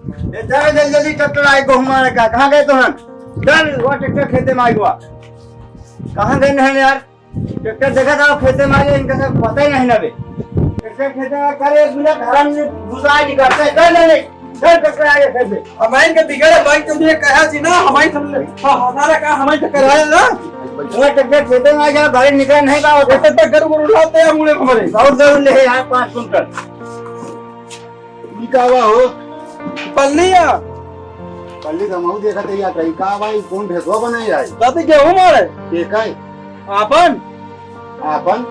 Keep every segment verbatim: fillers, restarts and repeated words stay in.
ए, चल जल्दी जल्दी ट्रैक्टर आए, गेहूं मारे का। कहाँ गए तोहन? चल, वो ट्रैक्टर खेते में आए हुआ। कहाँ गए नहीं यार? ट्रैक्टर देखा था, खेते में आए, इनका सब पता ही नहीं ना बे। ट्रैक्टर खेते में करे, एक मिनट घर में घुसा ही नहीं करते। चल, चल, चल। चल, ट्रैक्टर आगे खेते। हमारे के बिगड़े भाई, तुमने कहा जी ना, हमारे सब, हाँ, हमारा काम हमारे से कराया ना। वो ट्रैक्टर खेते में आ गया, गाड़ी निकल नहीं पाओ। ट्रैक्टर पे गरु गरु लाते हैं मुड़े हमारे। बहुत जरूर ले यार, पाँच कुंटल। ई का बा हो? पल्ली या। पल्ली तो हमहू देखत है यार, ई का बा, ई कौन भेसवा बनाई आई? कथी गेहूं मारे? के का है? आपन? आपन?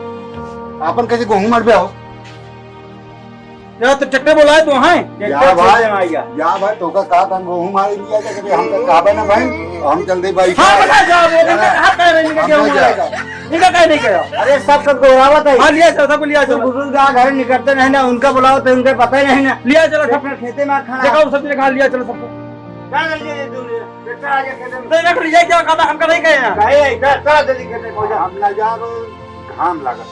आपन कैसे गेहूं मारबे हो? या तो ट्रैक्टर बोलाए तो हैं। ट्रैक्टर या भाई, चल जाएगा। या भाई, तोका का तन गेहूं मारे लिया जा, कभी हम तो कहबे ना भाई, हम चल दे भाई। हाँ, बता जाओ, वो तो है ना? कहा कह रहे हैं कि हम गेहूं ना जाए। मारेगा। इनका काहे नहीं कहा? अरे, सब तो दोहरावत है। हाँ, लिया चलो, सबको लिया तो चलो। बुजुर्ग आ घर निकलते नहीं ना, उनका बुलाओ तो उनके पता ही नहीं ना। लिया चलो, सब अपने खेते में खड़ा। देखो, सब चीजें खा लिया चलो सबको। चल, जल्दी, जल्दी, जल्दी। ट्रैक्टर आ गया खेते में। तो इन्हें लिया क्या कहता, हमका नहीं कहे हैं। कहे, चल, चल, जल्दी खेते में पहुंचा। हम ना जाब, घाम लागत।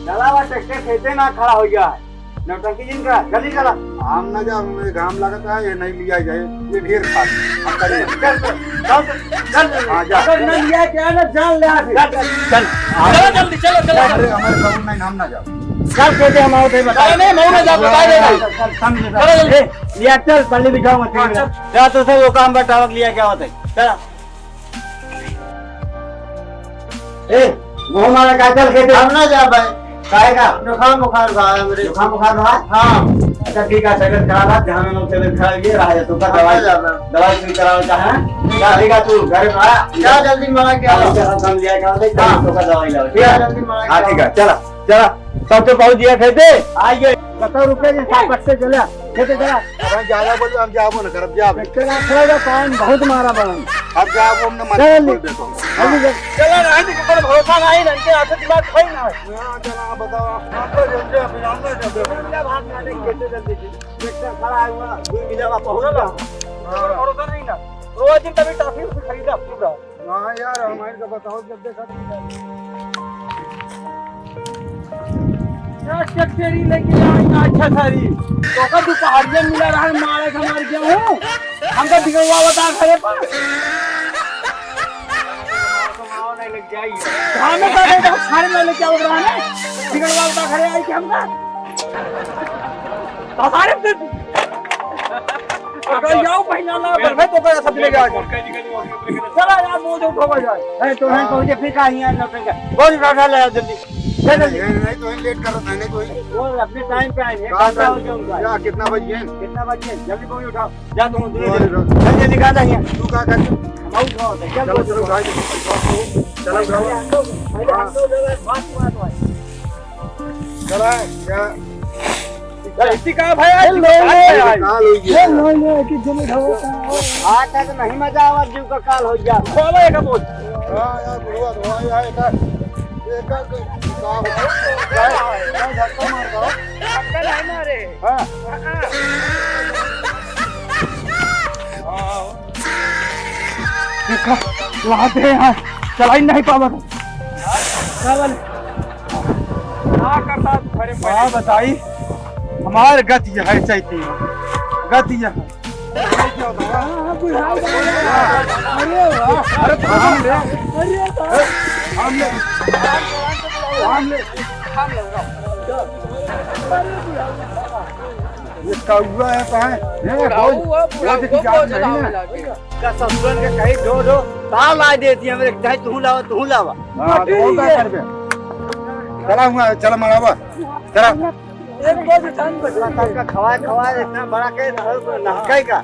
चला, बस ट्रैक्टर खेते में खड़ा हो गया है। नौटंकी जिन करा, जल्दी चला। हम ना जाब, हमें घाम लागत है, ये नहीं लिया जाए, ये ढेर खा। हम करें। चल, चल, चल, चल। हाँ, जा। अगर न लिया क्या ना, जान ले आके। चल, चल। चल। चलो जल्दी, चलो, चलो। अरे, हमारे बाबू नहीं, हम ना जाब। चल, कहते हम आओ, थे बता। अरे नहीं, मैं ना जाब, बता दे भाई। चल, चल, समझ में चलो जल्दी। ए, लिया, चल, पल्ली बिछाओ मत। हाँ, चल। जा तो सर, वो काम बटावत लिया क्या होता है? चल। ए, वो हमारा का चल खेते? हम ना जा भाई। काहे का? जुकाम बुखार बा हमरे। जुकाम बुखार बा? हाँ। अच्छा, ठीक है, तबियत खराब है, ध्यान में तबियत खराब, ये रहा है, तू का हम दवाई, ना जाबे। दवाई सुई करावे का है? जा, ठीक है, तू घर में आ। जा, जल्दी मंगा के आओ। हाँ, हम लिया के आते हैं, हाँ। तू का दवाई लाओ, ठीक है? जा, जल्दी मंगा के हाँ, ठीक आओ। है, चला, चला, सब तो पहुँच गया खेते, आ गए। सत्तर रुपये के साथ बच्चे चला, खेते चला। अब हम ज्यादा बोलियो, हम जाबो न करब, जाबे। चला, चला, काम बहुत मारा बा। अब जाबो, हमने मत चल। बोल देतो। जल्दी, जल्दी। चला, रहने के कोनो भरोसा नहीं, इनके आंखें दिमाग खोई ना। हाँ, चला, बताओ। हम तो जल्दी, अभी हम तो जल्दी। चला, भाग, मारे, खेते जल्दी। ट्रैक्टर खड़ा है वहाँ, दो बीघा में पहुँच गया। हाँ। भरोसा नहीं ना। रोज दिन तभी टाफी खरीदा पूरा। हाँ यार, हमारे का बताओ, जब देखा तो यार। यार, ट्रैक्टर ही लेके आई ना, अच्छा सारी। तो का दुपहरिया मिला रहा है, मारे का मार गया हूँ। हमका बिगड़वा बता खड़े पर। घाम में का गए, तो खाने में लेके आओ रहा है। बिगड़वा बता खड़े आई कि हमका। हमारे पे अगर जाओ महीना ना भर में तो का ऐसा मिलेगा। चला यार, मुंह जो उठावा जाए। अरे, तो है, हाँ। तो ये फिर कहाँ यहाँ लौटेगा? बहुत उठा, उठा ले जल्दी। चल जल्दी। नहीं, नहीं, तो ही लेट कर रहा था, नहीं तो ही। वो अपने टाइम पे आए, एक कहाँ घंटा पर? हो गया उनका। क्या, कितना बज गए? कितना बज गए? जल्दी बोल उठाओ। जा तुम दूर अरे, जल्दी। जल्दी निकाल आइए। तू क्या कर? हम आउट हो, चल चलो, बोल। चलो, उठाओ। चलो, उठाओ। पहले हम लोग, पहले हम हाँ। लोग जो है, बात, बात, बात। चला, क्या? इसी का भाई, आज हेलो, काल है आज। काल हो गया। हेलो, हेलो, कि जने खाओ, खाओ। आज तक नहीं मजा आवा, जीव का काल हो गया। खोलो एक बोल। हाँ, यार, बुढ़वा, बुढ़वा, यार, एक, एक, एक, का हो? यार, यार, धक्का मार दो। धक्का नहीं मारे। हाँ। हाँ। देखा, लाते हैं, चला ही नहीं पावा। का बोले? का करता घरे का बताई, हमार गति है चैती, गति है। अरे वाह। अरे थाम ले, अरे वाह। थाम ले, थाम ले, थाम ले। ये कौआ है, कहाँ है? ये बुढ़ाऊ बहुत, है, बहुत बुढ़ाऊ, की जात बहुत नहीं है। ज्यादा का ससुरन के कहीं ढो ढो, ताव ला देती है, हमरे कहीं तू लावा, तू लावा। हाँ, तो और क्या करबे? चला हुआ, चला मड़ावा, चला। एक बार भी टाइम बचला, सबका खवाए, खवाए, इतना बड़ा के नहकाई का।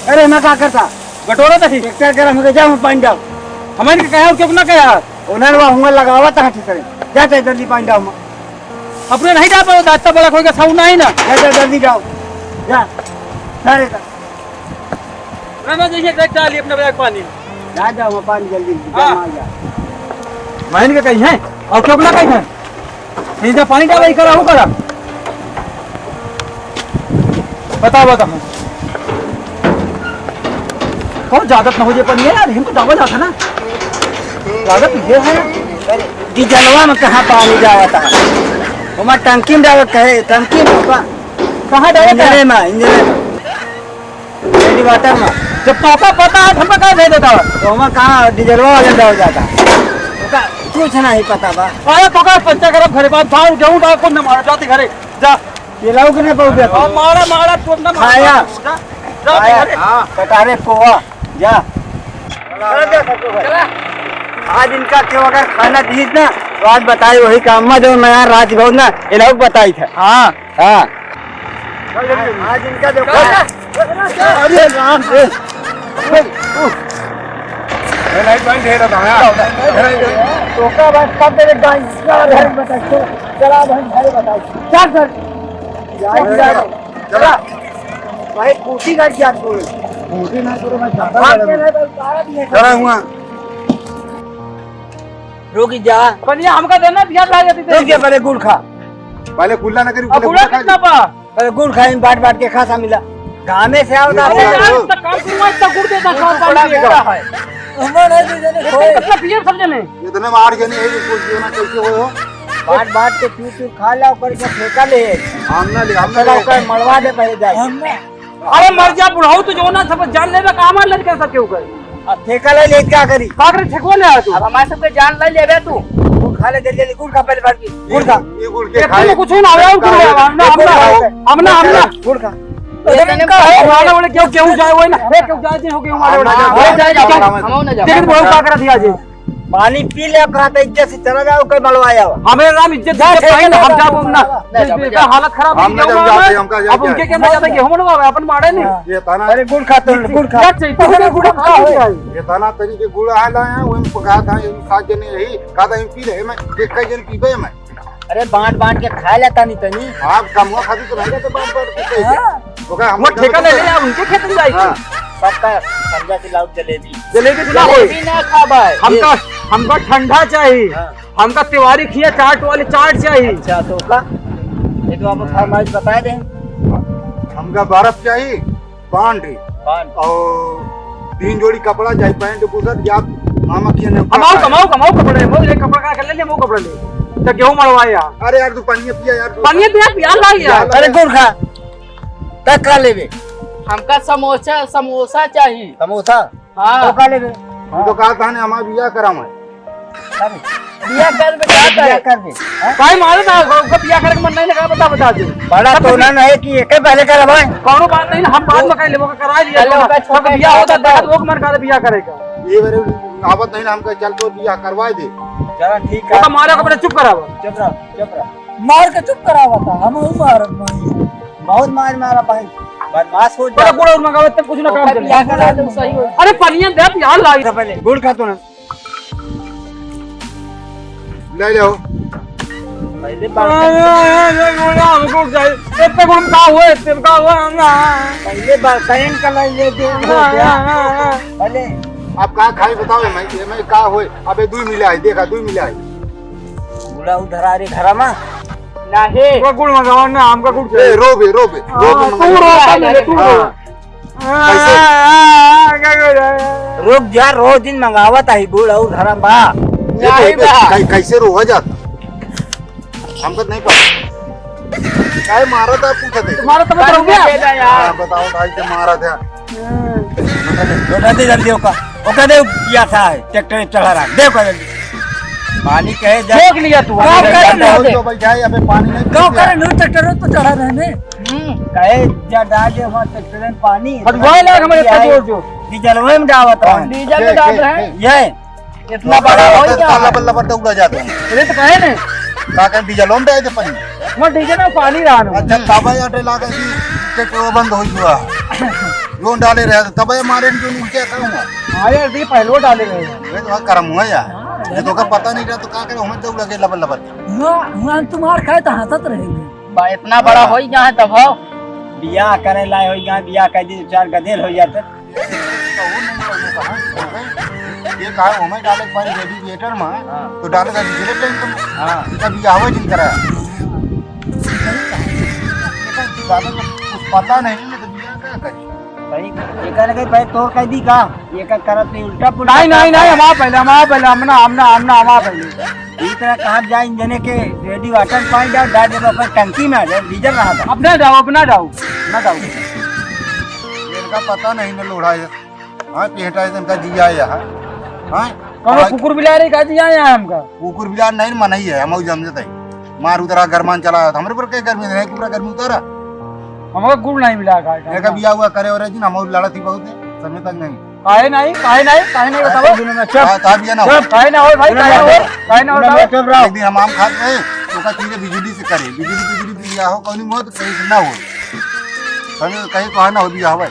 अरे, मैं का करता? बटोरा तो ही। ट्रैक्टर गरम हो गया, जाओ, पानी डाल। हमारे के कहा, क्यों ना कहा? उन्होंने वहाँ हुआ लगावा था, ठीक करे। जा, जा, जल्दी पानी डाल। अपने नहीं जा पाओ, दाता बड़ा कोई का साउंड नहीं ना। जा, जा, जल्दी जाओ। जा। जा रे, जा। ना, ना, जइसे ट्रैक्टर डाली अपने बैग पानी। जा, जा, वो पानी जल्दी, जा, हाँ। वहाँ जा। बहन के कहीं है? और क्यों ना कहीं है? नहीं जा, पानी डाला ही करा, वो करा। बताओ, बताओ। बहुत ज्यादा ना हो जाए पानी यार, हमको डाला जाता ना। ज्यादा पीछे है। अरे, डीजलवा में कहाँ पानी जावत है? ओमा टंकी में डालत कहे, टंकी में का? कहाँ डालत है? इंजने में, इंजने में। रेडी वाटर में। जब तोका पता है, हमका काहे भेज देता है? तो ओमा कहाँ डीजलवा वाले डाल जाता? ओका कुछ नहीं पता बा। अरे, तोका पंचा करब घरे बात, धान गेहूं डाल, कुछ न मार जाती घरे। जा। ये लाओ कि नहीं पाओ? अब मारा, मारा, तू अपना मारा, खाया। जा, जा, खाया। घरे। हाँ, कटारे कोवा, जा। चला, जा, सबको घर। चला। आज इनका क्यों अगर खाना दीस ना, तो आज बताई वही काम में जो नया राज भवन ना, ये लोग बताई था। हाँ। हाँ। आज इनका देखो। चला। अरे राम रे। ये लाइट बंद है रहा है। तोका बस कब तेरे गाय घर बताइए। चला भाई, घर बताइए। क्या कर? यार, चला। भाई, खूंटी का क्या तू? खूंटी ना करो, मैं ज्यादा भाग के लगा। नहीं, बस बाहर नहीं चला हुआ। रुक जा। पनिया हमका देना, बिहार ला जाती रुक जा, पहले गुड़ खा। पहले गुल्ला ना करी, अब पहले गुड़ गुल्ला खा कितना ले। पा? अरे गुड़ खाई, बांट बांट के खा सा मिला। घामे से आओ ना। अरे यार, इतना काम करूँगा, इतना गुड़ देता, तू खाओ, बड़ा पानी पिएगा। बूढ़ा है। हम नहीं दे देने इतने कोई। कितना पिए सब जने? इतने में आठ जने है, ये कुछ जीवना कैसे हो? बांट बांट के चूर चूर खा ला, ऊपर से फेंका ले। हम ना ले, हम ना चला, ले। ऊपर मरवा दे पहले जाके। हम ना। अरे मर जा बुढ़ऊ, तू जो ना सब जान लेबे, का हमार लड़का सब के ऊपर। अब ठेका ले ले, क्या करी? का करे ठेकवा ले आ तू? अब हमारे सबके जान ले लेबे तू। गुड़ खा ले, जल्दी जल्दी गुड़ खा पहले बाकी। गुड़ खा। ये गुड़ के ये खाए। तू कुछ ना आवे, गुड़ खा। हम ना, हम ना, हम ना, हम ना। गुड़ खा। अरे इनका है, हमारा वाले क्यों, क्यों जाए वो ना? अरे क्यों जाए जी, हो गया हमारे वाला। हम ना जाए, जाए, जाए। हम ना जाए। लेकिन वो का कर दिया जी? पानी पी ले, कहा था इज्जत से चला जाओ, कोई मलवा जाओ। हमें राम इज्जत जा, दे, ठीक है, हम ना, जाओ, हम ना। ना जाओ, इनका जा। हालत खराब हम हो ना गया जाओ, हुआ जाओ, है। हम का जाओ, अब उनके जाओ। के अंदर ज्यादा गेहूं बनवा, अपन मारे नहीं। हाँ। ये ताना अरे गुड़ खा तो, गुड़ खा। यार, चैतन्य गुड़ खा है। ये ताना तनी के गुड़ आ लाए हैं, वो इनको कहा था, ये सात जने यही, कहा था, "हम पी रहे, मैं, एक का जन पीबे मैं।" अरे बांट बांट के खा ले तनी तनी। आप कमुआ खाती तो नहीं रहते बांट बांट के कैसे? हाँ। ओका हम वो ठेका ले ले, आप उनके खेत में जाइए। हाँ। सबका समझा के लाओ जलेबी। जलेबी तो ना होई। जलेबी ना खाबे। हमका, हमका ठंडा चाहिए। हाँ। हमका तिवारी खिया चाट वाली चाट चाहिए। अच्छा, तो का? ये तो आप फरमाइश बता दें। हमका बर्फ चाहिए, बांध। बांध। और तीन जोड़ी कपड़ा चाहिए, पैंट, बुशर्ट, या मामा खिया ने कमाओ, कमाओ, कमाओ कपड़े, वो ये कपड़ा का कर ले, वो कपड़ा ले। तो गेहूं मड़वाए यार। अरे यार, तू पनिया पिया यार, तू। पनिया पिया, पिया ला यार। पिया ला। अरे गुड़ खा। तक का लेबे? हमका समोसा, समोसा चाहिए। समोसा? हाँ। तो का लेबे? तू तो कहा था ने हमार बियाह करावे। अरे, बियाह कर बे, का बियाह करे? कर बे, हाँ? भाई मारे ना, ओकर बियाह करे के मन नहीं लगा, बता, बता दे। बड़ा तो ना नहीं कि एके पहले करवाए। कौनो बात नहीं, हम बाद में कर लेबो, करा लिया। चलो, ओकर छोटा बियाह होता, बता। देखा तो ओके मन करे बियाह करेगा। ये बारे आवत नहीं ना, हमका चल तो बियाह करवा दे। चलो ठीक है। तो मारे को पहले चुप करावा। चुप रहो, चुप रहो। मार के चुप करावा था, हम हूँ मारत नहीं। बहुत मार मारा भाई, बदमाश हो बड़ा जा। बूढ़ा और मंगावे तब कुछ ना काम ओकर चले। बियाह करा दे, सही हो। अरे पनिया दे, बिहार लाई था पहले। गुड़ खा तो ना। ले लो। पहले बात कर। हमको चाहिए। इतने गुड़ का हुआ, इतने का हुआ, हम ना। पहले बात करें का ले ले दे, हो गया। पहले। आप का खाई बताओ, मैं, मैं का होए? अबे दुई मिला है, देखा, दुई मिला है। गुड़ा उधर आ रे घरा मा। नाही। वो गुड़ मंगावा ना, हमका गुड़ ए, चाहिए। रोबे, रोबे, हाँ, रोबे तू मंगावा। रो, पहले तू रो। हाँ। कैसे? रुक जा, रोज दिन मंगावत आही गुड़ और घरा बा। ये तो नाही बा। कै-, कैसे रोवा जाता? हमका नहीं पता। काहे मारा था, पूछा थे। तुम्हारा तो मतलब हो गया। हाँ, बताओ भाई, के मारा था। रोटा दे जल्दी ओका। ओका दे, या था, ट्रैक्टर चढ़ा रहा। दे ओका जल्दी। पानी कहे जा। देख लिया तू। पानी गाँव का जल्दी नहीं दे। तो भाई जाए, अबे पानी नहीं गाँव का पीते। नहीं, ट्रैक्टर तो चढ़ा रहे ने। हम्म। कहे जा, डाल दे वहाँ ट्रैक्टर में पानी। हटवाए लाग हमारे ये आए। खजूर जो। डीजल में डावत रहा। डीजल में देख, डाल देख, रहे हैं। देख। ये। इतना बड़ा हो गया। लबर लबर तो उड़ा जाता है। अरे तो कहे ने। का कहे डीजल में डाल दे पानी। मैं डीजल में पानी रहा हूँ। अच्छा, तब यार लागा कि ट्रैक्टर बंद हो गया। लोन डाले रहे, तब ये मारे जो नीचे का हुआ। हाँ यार, ये पहले डाले रहे हैं। ये तो करम हुआ यार। हाँ, ये तो का पता नहीं रहा तो का करे, हमें दौड़ लगे लबर लबर। हुआ, हुआ तुम्हार खाए तो हंसत रहेंगे। बा, इतना बड़ा हाँ। होई गया है तब हो। बियाह करे लाए होई गया, बियाह कर दी, चार गदेल हो जाते। ये कहा, हमें डाले के पानी रेफ्रिजरेटर में, हाँ। तो डाले का रेफ्रिजरेटर में। हाँ। इनका बियाह हुआ जिन करा। ज्यादा कुछ पता नहीं, नहीं तो बियाह क्या करी? भाई, एकर के भाई तोर कह दी का? एकर करत नहीं, उल्टा पुल्टा नहीं, नहीं, काम नहीं, करत। हम आ पहले, हम आ पहले, हम ना, हम ना, हम ना, हम आ पहले। ई तरह कहाँ जाए, जने के रेडी वाटर पानी डाल, डाल देबो, ओकर टंकी में आ जाए, डीजल रहा था। अपना जाओ, अपना जाओ। ना जाओ। इनका पता नहीं ना लोढ़ा है। हाँ, पेटा है, इनका जिया है, हाँ। हाँ? कौनो आज कुकुर बिलार है का जिया है हमका? कुकुर बिलार नहीं, मनई है, हम समझते हैं। मार उतरा, गरमान चला, हमरे पर क्या गर्मी नहीं, पूरा गर्मी उतारा। हमका गुड़ नहीं मिला खाए का। एका बिया हुआ करे और जिन हम लड़ा थी बहुत है, समय तक नहीं। काहे नहीं, काहे नहीं, काहे नहीं बताओ? बिना ना चुप। हाँ, ता बिया ना हो। चुप, काहे ना हो भाई, काहे ना हो? काहे ना हो बिना ना बताओ? चुप रहो। एक दिन हम आम खात रहे, तो का चीजें बिजली से करे, बिजली, बिजली बिया हो, कौनी मौत कहीं से ना हो। कहीं, कहीं तो ना हो बिया हो भाई।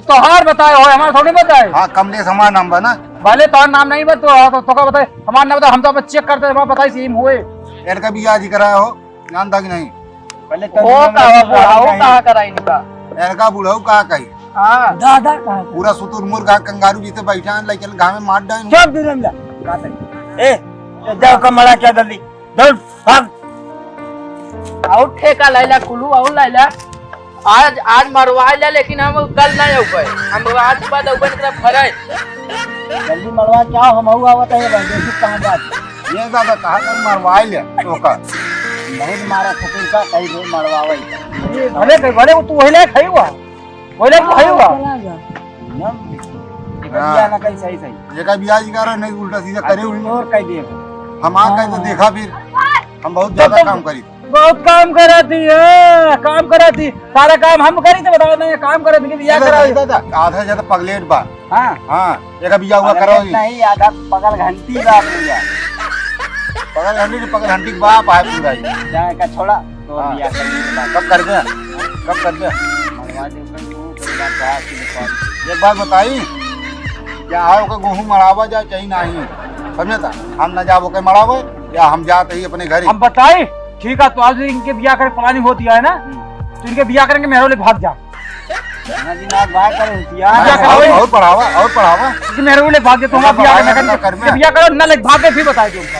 तोहार बताए हो, हमार थोड़ी बताए। हाँ, कमलेश हमार नाम बा ना। भले तोहार नाम नहीं बा, तो, तो, तो का बताए, हमार नाम बता, हम तो अब चेक करते हैं, हमार बताई सी हुए। एनका बियाह जी कराया हो, जानता कि नहीं? पहले तो वो दुनिया में का, वो बुढ़ाऊ कहीं कहाँ कराई इनका? एनका बुढ़ाऊ कहाँ कहीं? हाँ। दादा कहाँ कहीं? पूरा सुतुर मुर्गा कंगारू जैसे बैठा है, लेकिन गाँव में मार डाल। चुप, दूर में जा। ए, ए, जाओ कमला क्या जल्दी। दौड़, भाग। आउ ठेका लाइला, कुलू आउ लाइला। आज, आज मरवा ले, लेकिन हम कल ना अउबे। हम आज बाद अउबे, एकरा फराए। जल्दी मरवा के आओ, हम हऊ आवत है, बस देखी कहाँ जात। ये दादा, कहाँ कर मरवा ले, तो का? बहुत मारा खतिर का, कहीं से मरवावे। ये भले, भले वो तू वही लायक है हुआ। बोले हाँ, भाई हुआ। चला जा। नियम, एक हाँ। बिया ना कहीं सही सही। एका बियाह जी करा नहीं, उल्टा सीधा करे हुई। और कह दिए। हमार कहीं तो हाँ। देखा फिर, हम बहुत ज्यादा तब तो काम करी। बहुत काम करा थी, हाँ, काम करा थी। सारा काम हम करी तो बताओ ना, ये काम करा थी कि बियाह अरे करा। दादा, दादा, आधा ज्यादा पगलेट बा। हाँ। हाँ, एका बियाह हुआ पगलेट करो ही। नहीं, आधा पगल घंटी बा पूरा। पगल घंटी नहीं, पगल घंटी के बाप आए पूरा ही। जाए का छोड़ा। तो हाँ। बियाह करने के बाद। कब करबे? कब करबे? मरवा दे, ओकर मुंह के बात बा, कि निकाल। एक बात बताई, क्या है ओकर गेहूं मड़ावा जाए चाहे नहीं? समझे ता? हम ना जाबो के मड़ावे, या हम जात ही अपने घर ही। हम बताई, ठीक है, तो आज इनके बियाह करे planning होती है ना, हम्म। तो इनके बियाह करेंगे, मेहरो ले भाग जा। ना जी, ना, बात करे होती है। अरे, क्या और, करोगे? और पढ़ावा, और पढ़ावा। इनके मेहरो ले भाग जा, तो हम बियाह करना करना। बियाह करो, ना ले भाग के फिर बताए दो उनका।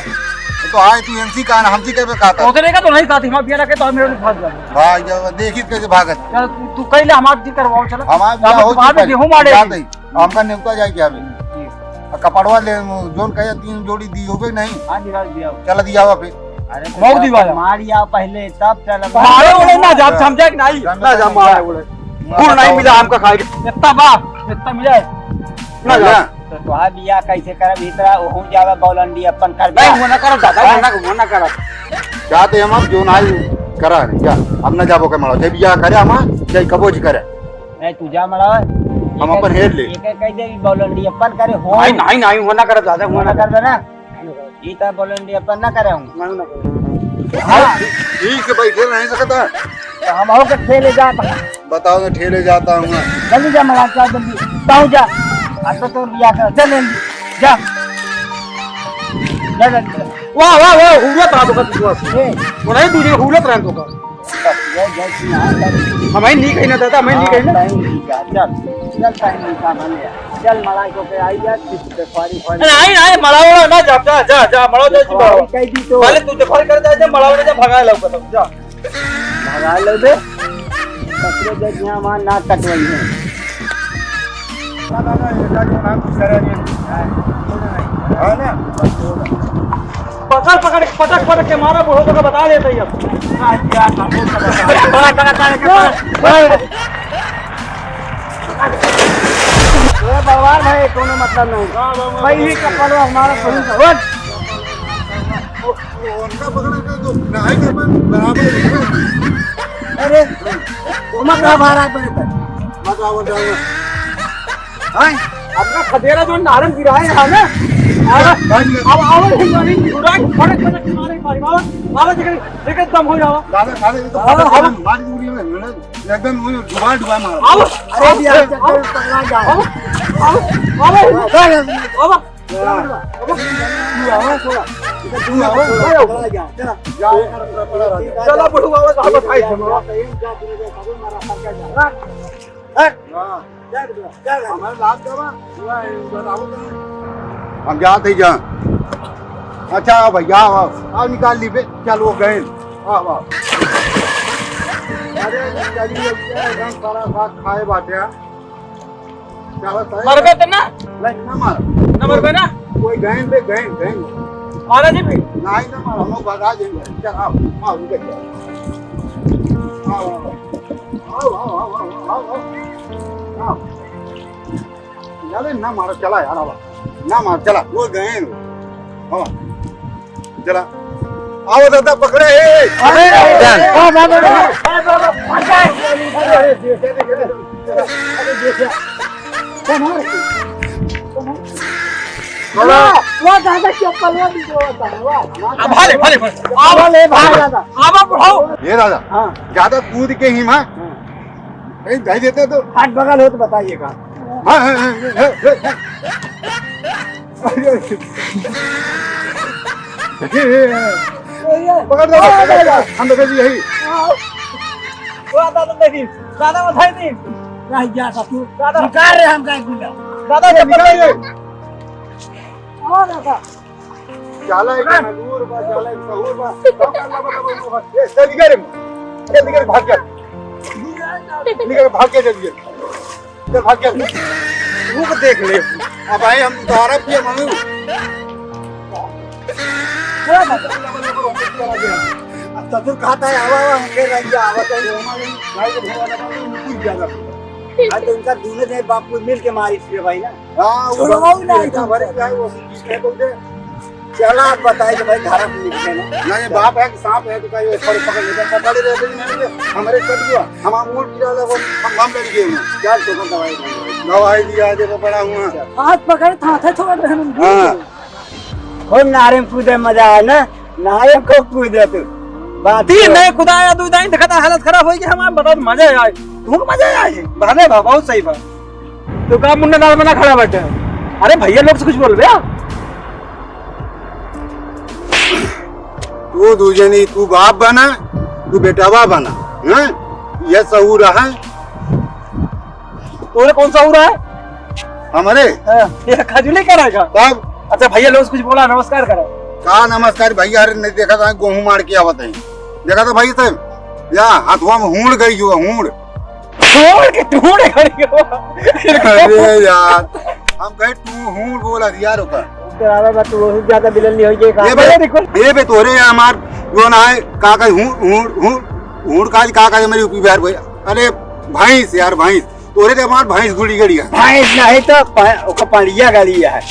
तो आए तू एनसी का ना, हमसी के बे कहता। ओतने का तो नहीं कहती, हमार बिया लगे तो हम मेरे भाग जाए। भाग जाओ, देखी कैसे भागत। चल, तू, तू कह ले, हमार जी करवाओ, चलो। हमार बिया तब हो बाद में चुका है। गेहूं मारे। जाते ही। हमका नेवता जाए क्या बे? ठीक। आ कपड़वा ले, जोन कहे तीन जोड़ी दी होबे नहीं। हाँ, दिला दिया। चल दिया हुआ फिर। अरे तो मऊ जाओ, दिवाला। मार या पहले, तब चल। मारे बोले ना, जा, हाँ। समझा कि नहीं? ना जा, मारे बोले। गुड़ नहीं मिला हमका खाए के। इतना बा, इतना मिला है। ना जा। तो तोहार बियाह कैसे करब? ई तरह ओहू जावे बौलंडी अपन कर नहीं, बियाह। वो ना करब दादा, वो ना, वो ना करब। जाते हम अब जो ना करा नहीं, जा। अब ना जाबो के मड़ावा, जब बियाह करे हम, जब कबो जी करे। नहीं, तू जा मड़ावा। हम अपन हेड ले। एक कह दे, बौलंडी अपन करे हो। नहीं, नहीं, नहीं, वो ना करब दादा, वो वो ना ना करब। करबे ना। ई तो बौलंडी अपन ना करे हूँ। नहीं, ना करब। हाँ। ठीक से बैठे नहीं सकता। तो हम हो के खेले जात। बताओ ना, ठेले जाता हूँ मैं। जल्दी जा, मलान, चल जल्दी। ताऊ जा। अब तो तोर बियाह कर, चल जल्दी। जा। जा जल्दी, चल। वाह, वाह, वाह, हुलत रहा तो का विश्वास। ए। वो नहीं, तुझे हुलत रहा तो का। बस, ये जय सिंह, हाँ, चल। हमारी नहीं कही ना दादा, हमारी नहीं हाँ, कही ना। नहीं, ठीक है, चल। चल, टाइम नहीं था, भले। चल, मलान को के आई जा, किसी पे फारी, फारी। अरे, आई, आई, मलाओ ना, जा, जा, जा, जा, मलाओ जा, जी, मलाओ। कह दी तो। भले तू देखभाल कर जा, जा, मलाओ ना, जा, भगा लाओ, जा। भगा लो बे। कचरे जग यहाँ वहाँ नाक कटवाई है। हाँ ना? पकड़, पकड़, पटक, पटक के मारा, बूढ़ो को बता देते ही अब। ए, बलवान भाई, कोनो मतलब नहीं। भाई, ही चप्पल हमारा सही से, उठ। उनका पकड़ा का तो ना है कि अपन बराबर है। अरे, ओमा का भाड़ा पड़े था? मत आओ, जाओ। हाँ, अपना खदेरा जो नारंग गिराए हैं ना, अब, अब आओ, हिंदुस्तानी घुराए, फटक, फटक के मारे, मारे, मारे, मारे, देखे, देखे दम हो जाओ। दादा, दादा, ये तो आओ, फटक आओ। मार दूरी में, एकदम वो डुबा, डुबा मारो। आओ, अरे, आओ, यार, चक्कर आओ, पकड़ा जाओ। आओ, आओ, आओ, आओ। आओ। चला बुढ़ऊ, आवे तो हम बताई देबो। हम जात ही जा। अच्छा, आओ भैया, आओ, आओ, आओ, निकाल ली बे। चल, वो गए। आओ, आओ। अरे, चलिए, एकदम सारा साग खाए बाटे। चला, चला। मरबे तो ना? नहीं, ना मार। ना मरबे ना? कोई गैन पे, गैन, गैन। मारा जी भी? नहीं, ना मार, हम लोग भगा देंगे। चल, आओ, आओ, इधर चल। आओ, आओ, आओ। आओ, आओ, आओ, आओ, आओ, आओ। आओ। चले, ना मारो, चला यार, अब। ना मार, चला, वो गए हैं। हाँ। चला। आओ दादा, पकड़े, ए, ए। अरे, जान। हाँ, दादा, दादा। अरे, देखिए, देखिए, देखिए। अरे, देखिए। कौन है? कौन है? वो, वो दादा चप्पल, वो भी दो होता है, वो। अब भाले, भाले, भाले। अब भाले, भाले दादा। अब आप उठाओ। ये दादा, हाँ। ज्यादा कूद के ही माँ। हाँ। कहीं दे देते तो। हाथ बगल हो तो बताइएगा। हाँ, हाँ, हाँ, हाँ, हाँ। पकड़ दो, पकड़ दो। हम तो यही। वो आता तो देखी, दादा उठाई दी। नहीं जा सकू। दादा। निकाल रे हम का गुंडा। दादा, ये चप्पल निकाल ले। रे। और दादा। जाला एक नलूर बा, जाला एक सहूर बा। ए, जल्दी कर, जल्दी कर, भाग जा। निकल, भाग जा जल्दी। चल, भाग जा। वो को देख ले। अब आए हम उतारा पिए मांगू। अब ससुर खाता है, आवा, आवा, हम कह रहे हैं, आवा, तो हमारे भाई को भगवान ने कुछ ज्यादा। आज तो उनका दूल्हे ने बाप को मिल के मारी इसलिए भाई ना। हाँ, वो छोड़वाओ ना बेटा एकदम। भरे जाए, वो चीज है बोलते। चला, आप बताइए तो भाई, घर में निकले ना। ना, ये बाप है कि सांप है, तो कहीं थोड़े पकड़ लेते, पकड़े रहते नहीं, हमारे कट गया, हम आम उल्ट गिरा लगा, हम, हम लड़ गए हैं। क्या छोटा दवाई नहीं है? दवाई दिया, देखो, बड़ा हुआ। हाथ पकड़, था, था, छोड़ दे, हम हाँ। हो नारे में कूदे मजा आए ना, नारे में खूब कूदे तू। बात तीन तो नहीं, खुदा या दू दाई, देखता हालत खराब होई कि हमार बताओ मजा आए। तुमको मजा आए? भले बा, बहुत सही बा। तो का मुन्ना दाल बना खड़ा बैठे? अरे भैया लोग से कुछ बोल बे। तू दू जनी, तू बाप बना, तू बेटवा बना, हैं? ये सहूर है। तोरे कौन सहूर है? हमारे? हाँ, ये खजूली कराएगा? तब? अच्छा भैया लोग से कुछ बोला, नमस्कार करा। का नमस्कार भैया, अरे नहीं देखा था, गेहूं मार के आवत है। देखा था भाई साहब, या हथवा में हूड़ गई हो, हूड़। छोड़ के ढूंढ खड़ी हो। अरे यार, हम कहे तू हूँ बोला दिया रुका। तेरा बा तू बहुत ज्यादा बिलन नहीं होइए का? ये बे, अरे देखो। ये बे तोरे यहाँ हमार जो ना है, का का हूँ, हूँ, हूँ, हूँ का, का का मेरी यूपी बिहार भाई। अरे भैंस यार, भैंस। तोरे ते हमार भैंस गुड़ी गड़ी है। भैंस नहीं तो प-, ओका पड़िया गड़ी है।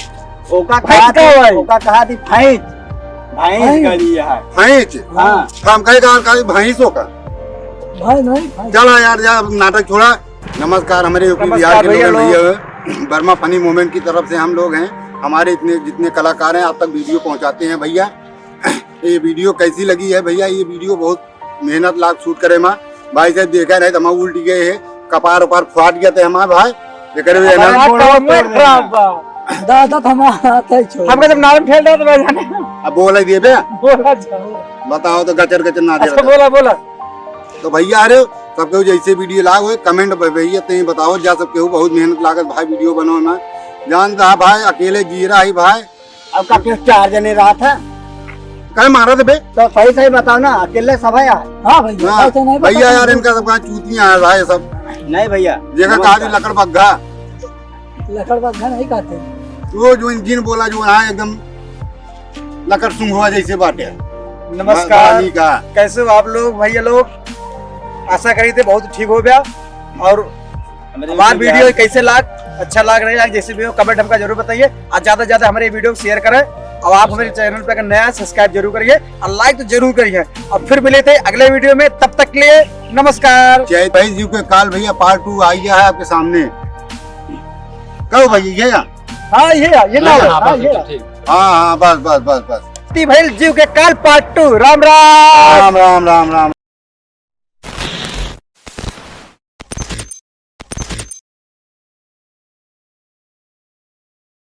ओका भैंस कहा का थी, भाई? ओका कहा थी भैंस। भैंस भैंस? गड़ी है। भैंस? हाँ। हम कहे का, का भैंस हो का? भाई नहीं, भाई। चला यार, जा नाटक छोड़ा। नमस्कार, हमारे यूपी नमस्कार बिहार के भैया लोग, लोग। भैया, वर्मा फनी मोमेंट की तरफ से हम लोग हैं। हमारे इतने जितने कलाकार हैं, आप तक वीडियो पहुंचाते हैं भैया। ये वीडियो कैसी लगी है भैया? ये वीडियो बहुत मेहनत लाग शूट करे मा। भाई साहब देखा नहीं तो हम उल्टी गए हैं, कपार उपार फाट गया थे हमारे भाई। एकरे वजह हमारा ना गोड़वा काम में तोड़ खराब देना। बा। दादा तो हमारा हाथ है छोड़। हमका जब नारम ठेल रहा तो मैं जाने। अब बोला ही दे बे। बोला जाओ। बताओ तो गचर गचर ना दे अच्छा, रहा। बोला, बोला। तो भैया, अरे, सब केहू जैसे वीडियो लाग होए, कमेंट पे भैया, ते बताओ जा, सब केहू बहुत मेहनत लागत भाई वीडियो बनावे में। जानता है भाई, अकेले जी रहा है भाई। अब का केहू चार जने रहा था? काहे मारा थे बे? तो सही सही बताओ ना, अकेले सब है यार। हाँ भैया, हाँ, ऐसे नहीं भैया बताओ। यार, इनका सब कहाँ चूतियाँ हैं भाई सब। नहीं भैया, जेका कहा नमस्कार। लकड़ बग्घा। लकड़ बग्घा नहीं कहते। वो जो इंजन बोला जो है एकदम लकड़ सुंघवा जैसे बाटे। नमस्कार। बा-, बानी का। कैसे हो आप लोग भैया लोग? आशा करी थे बहुत ठीक हो गया। और हमारे हमार वीडियो वीडियो कैसे लाग, अच्छा लाग रहे हैं, जैसे भी हो कमेंट हमका जरूर बताइए। और ज्यादा से ज्यादा हमारे वीडियो को शेयर करें। और आप हमारे चैनल पे अगर नया सब्सक्राइब जरूर करिए और लाइक तो जरूर करिए। और फिर मिले थे अगले वीडियो में, तब तक के लिए नमस्कार। जय भाई जी के काल भैया पार्ट टू आ गया है आपके सामने। कहो भैया, ये या? हाँ, ये या, ये ना हाँ, हो, हाँ, हाँ, बस, ये या। ठीक, ठीक। हाँ, हाँ, बस, बस, बस, बस। ती भैल जीव के काल पार्ट टू। राम राम। राम, राम, राम, राम।